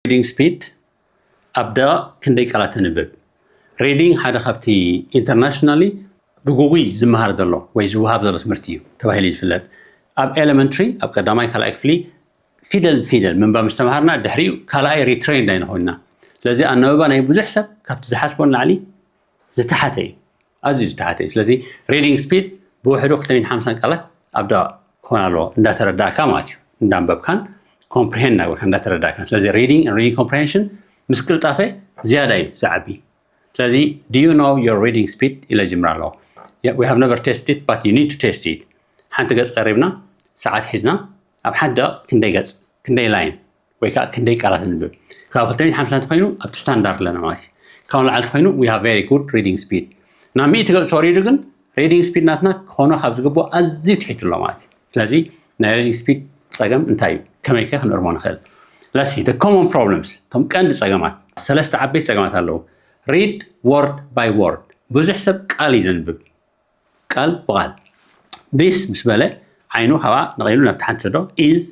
Reading speed ኣብ ደቂቕ ክንደይ ቃላት ተንብብ? Reading ሓደ ካብቲ internationally ብጉጉይ ዝመሃር ዘሎ ወይ ዝወሃብ ዘሎ ትምህርቲ እዩ ተባሂሉ እዩ ዝፍለጥ። ኣብ elementary ኣብ ቀዳማይ ካልኣይ ክፍሊ ፊደል ፊደል ምንባብ ምስ ተምሃርና ድሕሪኡ ካልኣይ retrained ኣይንኾንና። ስለዚ ኣናብባ ናይ ብዙሕ ሰብ ካብቲ ዝሓስቦ ንላዕሊ ዝተሓተ እዩ፣ ኣዝዩ ዝተሓተ እዩ። ስለዚ reading speed ብውሕዱ ክልተ ሚእትን ሓምሳን ቃላት ኣብ ደቂቕ ክኾን ኣለዎ እንዳተረዳእካ ማለት እዩ፣ እንዳንበብካን comprehend እናገበርካ እንዳተረዳእካን። ስለዚ reading and reading comprehension ምስ ቅልጣፈ ዝያዳ እዩ ዝዓቢ። ስለዚ do you know your reading speed ኢለ ጅምር ኣለዎ። We have never tested but you need to test it። ሓንቲ ገጽ ቀሪብና ሰዓት ሒዝና ኣብ ሓንቲ ደቂቕ ክንደይ ገጽ ክንደይ line ወይ ከዓ ክንደይ ቃላት ንንብብ? ካብ ክልተ ሚእትን ሓምሳን እንተኮይኑ ኣብቲ ስታንዳርድ ኣለና ማለት እዩ። ካብ ንላዕሊ እንተኮይኑ we have very good reading speed። ናብ ሚእቲ ገጽ ተወሪዱ ግን reading speed ናትና ክኾኖ ካብ ዝግብኦ ኣዝዩ ትሒቱ ኣሎ ማለት እዩ። ስለዚ ናይ reading speed ጸገም እንታይ እዩ? ከመይ ከ ክንእርሞ ንኽእል? Let's see the common problems፣ እቶም ቀንዲ ጸገማት። ሰለስተ ዓበይቲ ጸገማት ኣለዉ። Read word by word፣ ብዙሕ ሰብ ቃል እዩ ዘንብብ፣ ቃል ብቓል። This ምስ በለ ዓይኑ ካብኣ ነቒሉ ናብ ታሕቲ ሰዶ፣ is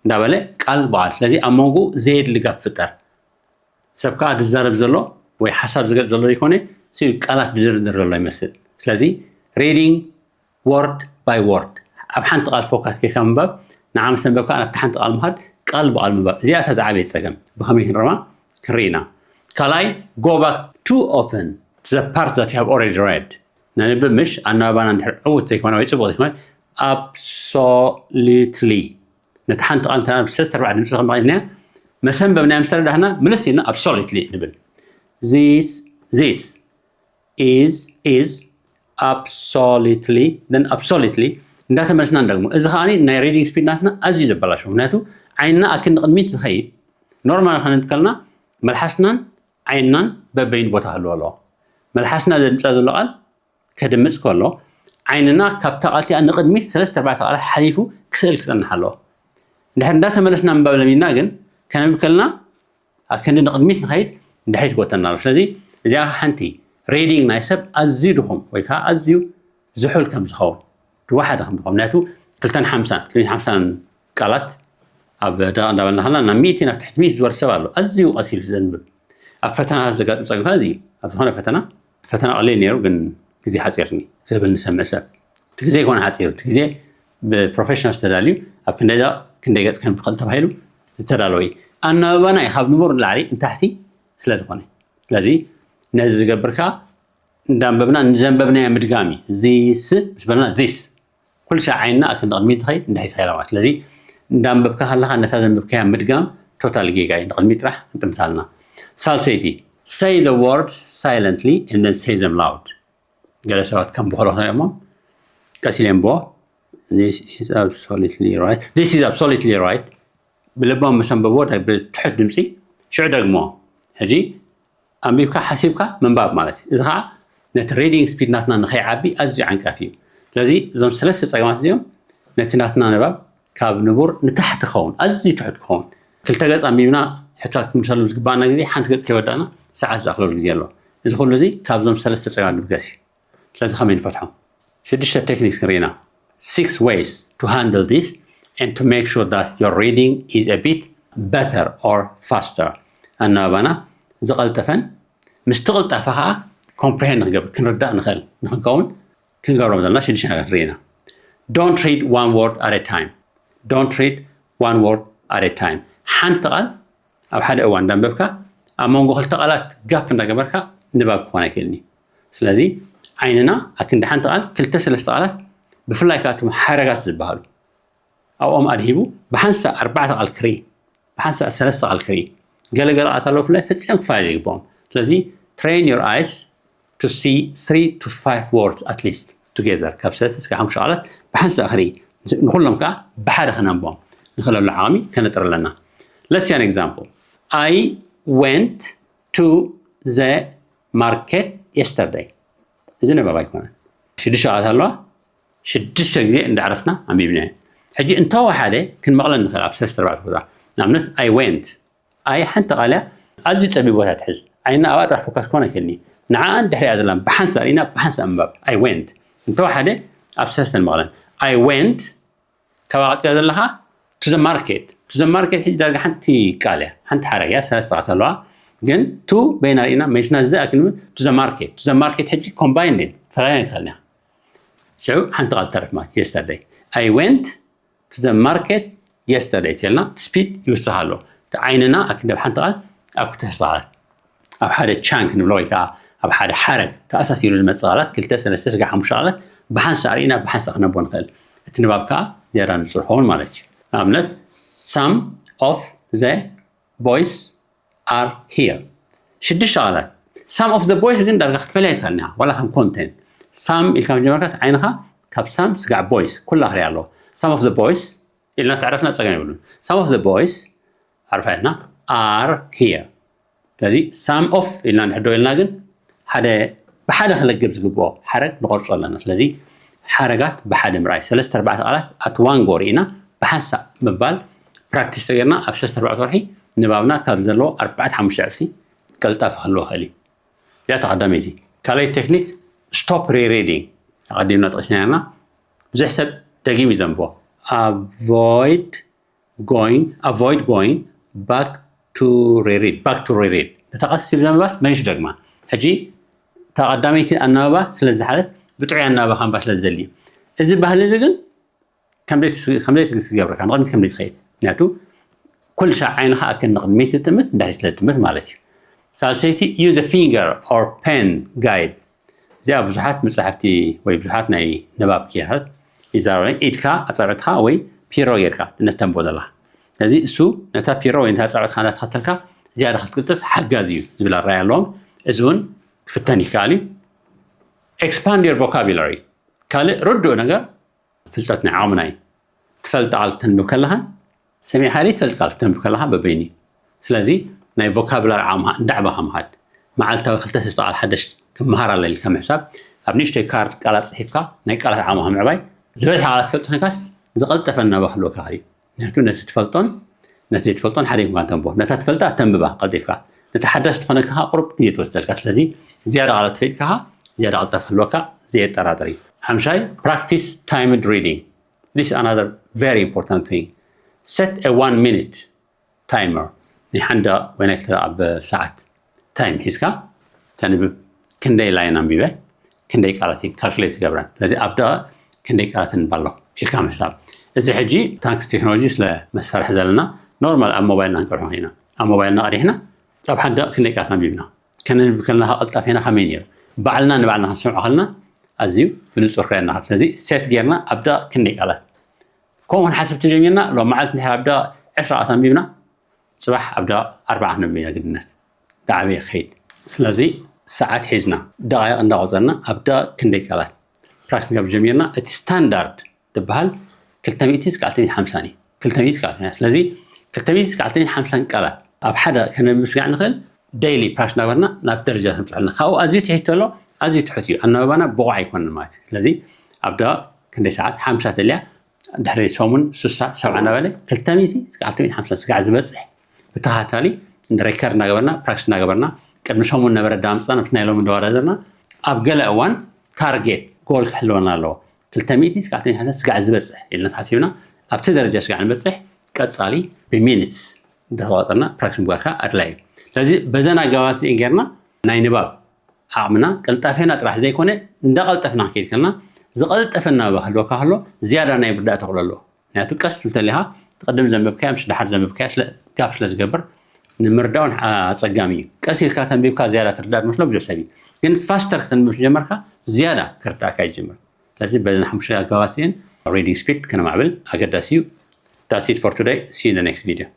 እንዳበለ ቃል ብቓል። ስለዚ ኣብ መንጎ ዘየድሊ ጋፕ ፍጠር። ሰብ ከዓ ዝዛረብ ዘሎ ወይ ሓሳብ ዝገልጽ ዘሎ ዘይኮነ ስዩ ቃላት ዝድርድር ዘሎ ይመስል። ስለዚ reading word by word፣ ኣብ ሓንቲ ቃል ፎካስ ጌርካ ምንባብ፣ ንዓ ምስ ኣንበብካ ናብቲ ሓንቲ ቃል ምኻድ፣ ቃል ብቓል ምንባብ፣ እዚኣ እታ ዝዓበየት ጸገም። ብኸመይ ክንርማ ክንርኢ ኢና። ካልኣይ፣ go back too often to the part that you have already read። ነንብብ ምሽ፣ ኣናባባና እንድሕር ዕዉት ዘይኮነ ወይ ጽቡቕ ዘይኮነ፣ absolutely፣ ነቲ ሓንቲ ቃል እንተ ሰለስተ ኣርባዕተ ድምፂ ከም ኢልናያ መሰንበብናያ ምስ ተረዳእና ምልስ ኢልና absolutely ንብል። This this is is absolutely then absolutely እንዳተመለስና ንደግሞ። እዚ ከዓኒ ናይ reading speed ናትና ኣዝዩ ዘበላሽዎ። ምክንያቱ ዓይንና ኣክንዲ ቅድሚት ዝኸይድ፣ ኖርማል ከነንብ ከለና መልሓስናን ዓይንናን በበይኑ ቦታ ክህልዎ ኣለዎ። መልሓስና ዘድምፃ ዘሎ ቃል ከድምፅ ከሎ ዓይንና ካብታ ቃልቲኣ ንቕድሚት ሰለስተ ኣርባዕተ ቃላት ሓሊፉ ክስእል ክፀንሕ ኣለዎ። እንድሕር እንዳተመለስና ምንባብ ለሚድና ግን ከነንብ ከለና ኣክንዲ ንቕድሚት ንኸይድ ንድሕሪት ክወተና ኣሎ። ስለዚ እዚኣ ሓንቲ reading ናይ ሰብ ኣዝዩ ድኹም ወይ ከዓ ኣዝዩ ዝሑል ከም ዝኸውን፣ ዝወሓደ ከም ዝኸውን። ምክንያቱ ክልተን ሓምሳን፣ ክልተን ሓምሳን ቃላት ኣብ ደቂቕ እንዳበልና ከለና ናብ ሚእቲ ናብ ትሕቲ ሚእቲ ዝወርድ ሰብ ኣሎ። ኣዝዩ ቀስ ኢሉ ዘንብብ። ኣብ ፈተናታት ዘጋጥም ጸገም ከኣ እዚ እዩ። ኣብ ዝኾነ ፈተና፣ ፈተና ቀሊል ነይሩ ግን ግዜ ሓጺርኒ ክብል ንሰምዕ ሰብ። እቲ ግዜ ይኮነ ሓጺሩ፣ እቲ ግዜ ብፕሮፌሽናል ዝተዳልዩ ኣብ ክንደይ ደቂቕ ክንደይ ገጽ ከም ትኽእል ተባሂሉ ዝተዳለወ እዩ። ኣናብባና እዩ ካብ ንቡር ንላዕሊ ንታሕቲ ስለ ዝኾነ። ስለዚ ነዚ ዝገብር ከኣ እንዳንበብና ንዘንበብናዮ ምድጋም እዩ። ዚስ ምስ በልና ዚስ ኩሉ ሻዕ ዓይንና ኣክንዲ ቅድሚት ትኸይድ ንድሕሪት ትኸይድ ማለት። ስለዚ እንዳንበብካ ከለኻ ነታ ዘንበብካያ ምድጋም ቶታሊ ጌጋ እዩ። ንቕድሚት ጥራሕ እንጥምታልና። ሳልሰይቲ፣ say the words silently and then say them loud። ገለ ሰባት ከም ብኸሎ ክሪኦሞ ቀስ ኢለ ኣንብቦ። This is absolutely right. This is absolutely right። ብልቦም ምስ ኣንበብዎ ዳ- ብትሑት ድምፂ ሽዑ ደግሞ። ሕጂ ኣንቢብካ ሓሲብካ ምንባብ ማለት እዩ። እዚ ከዓ ነቲ ሪዲንግ ስፒድ ናትና ንኸይዓቢ ኣዝዩ ዓንቃፊ እዩ። ስለዚ እዞም ሰለስተ ፀገማት እዚኦም ነቲ ናትና ንባብ ካብ ንቡር ንታሕቲ ክኸውን፣ ኣዝዩ ትሑት ክኸውን። ክልተ ገፅ ኣንቢብና ሕቶታት ክምልሰሉ ዝግባኣና ግዜ ሓንቲ ገፅ ከይወዳእና ሰዓት ዝኣኽለሉ ግዜ ኣሎ። እዚ ኩሉ እዚ ካብዞም ሰለስተ ፀገማት ንብገስ እዩ። ስለዚ ከመይ ንፈትሖም? ሽዱሽተ ቴክኒክስ ንርኢና። Six ways to handle this and to make sure that your reading is a bit better or faster. ኣናባባና ዝቐልጠፈን ምስቲ ቅልጣፈ ከዓ ኮምፕሪሄንድ ንክገብር ክንርዳእ ንኽእል ንክንከውን ክንገብሮም ዘለና ሽዱሽተ ነገር ንርኢና። Don't read one word at a time. Don't read one word at a time. ሓንቲ ቃል ኣብ ሓደ እዋን እንዳንበብካ ኣብ መንጎ ክልተ ቃላት ጋፕ እንዳገበርካ ንባብ ክኾን ኣይክእልን እዩ። ስለዚ ዓይንና ኣብ ክንዲ ሓንቲ ቃል ክልተ ሰለስተ ቃላት ብፍላይ ከዓ እቶም ሓረጋት ዝበሃሉ ኣብኦም ኣድሂቡ ብሓንሳእ ኣርባዕተ ቃል ክርኢ፣ ብሓንሳእ ሰለስተ ቃል ክርኢ። ገለገለ ቃላት ኣለዉ ብፍላይ ፈጺሞም ክፋለ ዘይግብኦም። ስለዚ train your eyes to see three to five words at least together፣ ካብ ሰለስተ እስከ ሓሙሽተ ቃላት ብሓንሳእ ክርኢ፣ ንኩሎም ከዓ ብሓደ ከነንብቦም ንኽእለሉ ዓቕሚ ከነጥር ኣለና። Let's see an example. I went to the market yesterday. እዚ ንባብ ኣይኮነን። ሽዱሽተ ቃላት ኣለዋ። ሽዱሽተ ግዜ እንዳዕረፍና ኣንቢብናዮ። ሕጂ እንተወሓደ ክንመቕለን ንኽእል ኣብ ሰለስተ ኣርባዕተ ቦታ። ንኣብነት I went፣ ኣይ ሓንቲ ቃል እያ፣ ኣዝዩ ጸቢብ ቦታ ትሕዝ። ዓይንና ኣብኣ ጥራሕ ፎካስ ክኾን ኣይክእልን እዩ። ንዓኣን ድሕሪኣ ዘላን ብሓንሳእ ርኢና ብሓንሳእ ምንባብ። I went። እንተወሓደ ኣብ ሰለስተ ንመቕለን። I went፣ ካብኣ ቀጺላ ዘለኻ to the market። to the market ሕጂ ዳርጋ ሓንቲ ቃል እያ፣ ሓንቲ ሓረግ እያ፣ ሰለስተ ቃላት ኣለዋ። ግን to በይና ርኢና መሊስና ዝኣክል to the market፣ to the market ሕጂ combined እየን፣ ፈላልያ ኣይትኽእልን እያ። ሽዑ ሓንቲ ቃል ተረፍ ማለት yesterday። I went to the market yesterday ተልና ስፒድ ይውስኽ ኣሎ። እቲ ዓይንና ኣክንደብ ሓንቲ ቃል ኣብ ክልተ ቃላት ኣብ ሓደ ቻንክ ንብሎ ወይ ከዓ ኣብ ሓደ ሓረግ ተኣሳሲሩ ዝመፅእ ቃላት ክልተ ሰለስተ ስጋዕ ሓሙሽተ ቃላት ብሓንሳእ ርኢና ብሓንሳእ ክነቦ ንኽእል። እቲ ንባብ ከዓ ዝያዳ ንፁር ኸውን ማለት እዩ። ንኣብነት some of the boys are here። ሽዱሽተ ቃላት some of the boys ግን ዳርጋ ክትፈልያ ይትኽእል ኢና ዋላ ከም ኮንቴንት some ኢልካ መጀመርካስ ዓይንኻ ካብ some ስጋዕ boys ኩላ ክሪኣ ኣለዎ። Some of the boys ኢልና ተዕረፍና ፀገም የብሉን። Some of the boys ኣርፋ ኢልና are here። ስለዚ some of ኢልና ንሕዶ ኢልና ግን ሓደ ብሓደ ክለግብ ዝግብኦ ሓረግ ንቆርፆ ኣለና። ስለዚ ሓረጋት ብሓደ ምርኣይ ሰለስተ ኣርባዕተ ቃላት at one go ርኢና ብሓንሳእ ምባል ፕራክቲስ ተገርና ኣብ ሰለስተ ኣርባዕተ ወርሒ ንባብና ካብ ዘለዎ ኣርባዕተ ሓሙሽተ ዕፅፊ ቀልጣፈ ክህልዎ ይኽእል እዩ። እዚኣ ተቐዳመይቲ። ካልኣይ ቴክኒክ stop rereading ኣቐዲምና ጠቂስና ነርና። ብዙሕ ሰብ ደጊም እዩ ዘንብቦ። Avoid going avoid going back to reread back to reread ነታ ቀስ ኢሉ ዘንብባስ መሊሱ ደግማ። ሕጂ እታ ቀዳመይቲ ኣናባባ ስለ ዝሓለት ብጥዑይ ኣናባባ ከንባ ስለ ዝደሊ እዩ። እዚ ባህሊ እዚ ግን ከም ዘይትስ- ከም ዘይትግስ ዝገብረካ ንቕድሚት ከም ዘይትኸይድ ምክንያቱ ኩሉ ሻዕ ዓይንኻ ኣክን ንቕድሚት ትጥምት ንድሕሪት ስለ ትጥምት ማለት እዩ። ሳልሰይቲ use a finger or pen guide እዚኣ ብዙሓት መጻሕፍቲ ወይ ብዙሓት ናይ ንባብ ክያታት ይዛረበ ኢድካ ኣጻብዕትካ ወይ ፒሮ ጌርካ ነተንቦ ዘለካ ነዚ እሱ ነታ ፒሮ ወይ ነታ ጻብዕትካ እንዳተኸተልካ ዝያዳ ክትቅልጥፍ ሓጋዚ እዩ ዝብል ኣረኣያ ኣለዎም። እዚ እውን ክፍተን ይከኣል እዩ። Expand your vocabulary ካልእ ርዱእ ነገር ፍልጠት ናይ ዓቕምና እዩ። ትፈልጣ ቃል ተንብብ ከለኻ ሰሚዕካ ዘይትፈልጥ ቃል ተንብብ ከለኻ በበይኑ እዩ። ስለዚ ናይ ቮካብላሪ ዓቕምኻ እንዳዕበኻ ምኻድ መዓልታዊ ክልተ ሰለስተ ቃል ሓደሽ ክመሃር ኣለ ኢልካ ምሕሳብ ኣብ ንእሽተይ ካርድ ቃላት ፅሒፍካ ናይ ቃላት ዓቕምኻ ምዕባይ ዝበዝሐ ቃላት ትፈልጥ ኮይንካስ ዝቐልጠፈ ኣናባባ ክህልወካ ይኽእል እዩ። ምክንያቱ ነቲ ትፈልጦን ነቲ ዘይትፈልጦን ሓደ ይኩንካ ተንብቦ። ነታ ትፈልጣ ተንብባ ቀልጢፍካ ነቲ ሓዳሽ ዝኾነካ ከዓ ቁሩብ ግዜ ትወስደልካ። ስለዚ ዝያዳ ቃላት ፈሊጥካ ከዓ ዝያዳ ቅልጣፈ ክህልወካ ዘየጠራጥር እዩ። ሓምሻይ practice timed reading this is another very important thing set a one minute timer ናይ ሓንዳ ወይ ናይ ክልተ ኣብ ሰዓት ታይም ሒዝካ ተንብብ። ክንደይ ላይን ኣንቢበ ክንደይ ቃላት እየ ካልኩሌት ይገብረን ስለዚ ኣብ ደቂቕ ክንደይ ቃላት ኣንብብ ኣለኹ ኢልካ ምሕሳብ። እዚ ሕጂ ታንክስ ቴክኖሎጂ ስለ መሳርሒ ዘለና ኖርማል ኣብ ሞባይልና ክንቀድሖ ኢና። ኣብ ሞባይልና ቀዲሕና ኣብ ሓንዳ ክንደይ ቃላት ኣንቢብና ከነንብብ ከለና ከቐልጣፌና ከመይ ነይሩ ባዕልና ንባዕልና ክንሰምዖ ከለና ኣዝዩ ብንጹር ክረአና። ስለዚ ሴት ጌርና ኣብ ደቂቕ ክንደይ ቃላት ከምኡ ክንሓስብ ተጀሚርና ሎም መዓልቲ እንድሕር ኣብ ደቂቕ ዕስራ ቃላት ኣንቢብና ጽባሕ ኣብ ደቂቕ ኣርባዓ ክነብብ ኢና ግድነት። ዳዕበየ ክኸይድ ስለዚ ሰዓት ሒዝና ደቓይቕ እንዳቆጸርና ኣብ ደቂቕ ክንደይ ቃላት ፕራክቲስ ካብ ጀሚርና እቲ ስታንዳርድ ዝበሃል ክልተ ሚእቲ እስካዕ ክልተ ሚእቲ ሓምሳን እዩ። ክልተ ሚእቲ እስካዕ ክልተ ሚእቲ ስለዚ ክልተ ሚእቲ እስካዕ ክልተ ሚእቲ ሓምሳን ቃላት ኣብ ሓደ ከነብብ ስጋዕ ንኽእል ዴይሊ ፕራክቲስ እናገበርና ናብ ደረጃ ተምፅሐልና ካብኡ ኣዝዩ ትሒት ተሎ ኣዝዩ ትሑት እዩ ኣናባባና ብቑዕ ኣይኮነን ማለት እዩ። ስለዚ ኣብ ደቂቕ ክንደይ ሰዓት ሓምሳ ተልያ ድሕሪ ሰሙን ሱሳ ሰብዓ እናበለ ክልተ ሚእቲ እስካዕ ክልተ ሚእቲ ሓምሳ ስጋዕ ዝበፅሕ ብተኸታታሊ ሬከርድ እናገበርና ፕራክቲስ እናገበርና ቅድሚ ሰሙን ነበረ ዳምፃ ናብቲ ናይ ሎም እንዳወዳደርና ኣብ ገለ እዋን ታርጌት ጎል ክሕልወና ኣለዎ። ክልተ ሚእቲ እስካዕ ክልተ ሚእቲ ሓምሳ ስጋዕ ዝበፅሕ ኢልና ተሓሲብና ኣብቲ ደረጃ ስጋዕ ንበፅሕ ቀፃሊ ብሚኒትስ እንዳተዋፀርና ፕራክቲስ ምግባርካ ኣድላይ እዩ። ስለዚ በዘን ኣገባብ እዚአን ጌርና ናይ ንባብ ዓቕምና ቅልጣፌና ጥራሕ ዘይኮነ እንዳቐልጠፍና ክንከይድ ከለና ዝቐልጠፈ ኣናባባ ክህልወካ ከሎ ዝያዳ ናይ ምርዳእ ተኽእሎ ኣለዎ። ምክንያቱ ቀስ ትብል ተሊኻ እቲ ቅድም ዘንበብካዮ ምስ ድሓር ዘንበብካዮ ስለ ጋፕ ስለ ዝገብር ንምርዳኡን ኣፀጋሚ እዩ። ቀስ ኢልካ ተንቢብካ ዝያዳ ትርዳእ ዝመስሎ ብዙሕ ሰብ እዩ። ግን ፋስተር ከተንብብ ጀመርካ ዝያዳ ክርዳእካ ይጅምር። ስለዚ በዚ ሓሙሽተ ኣገባብ እዚአን ሪዲንግ ስፒድ ከነማዕብል ኣገዳሲ እዩ። That's it for today. See you in the next video.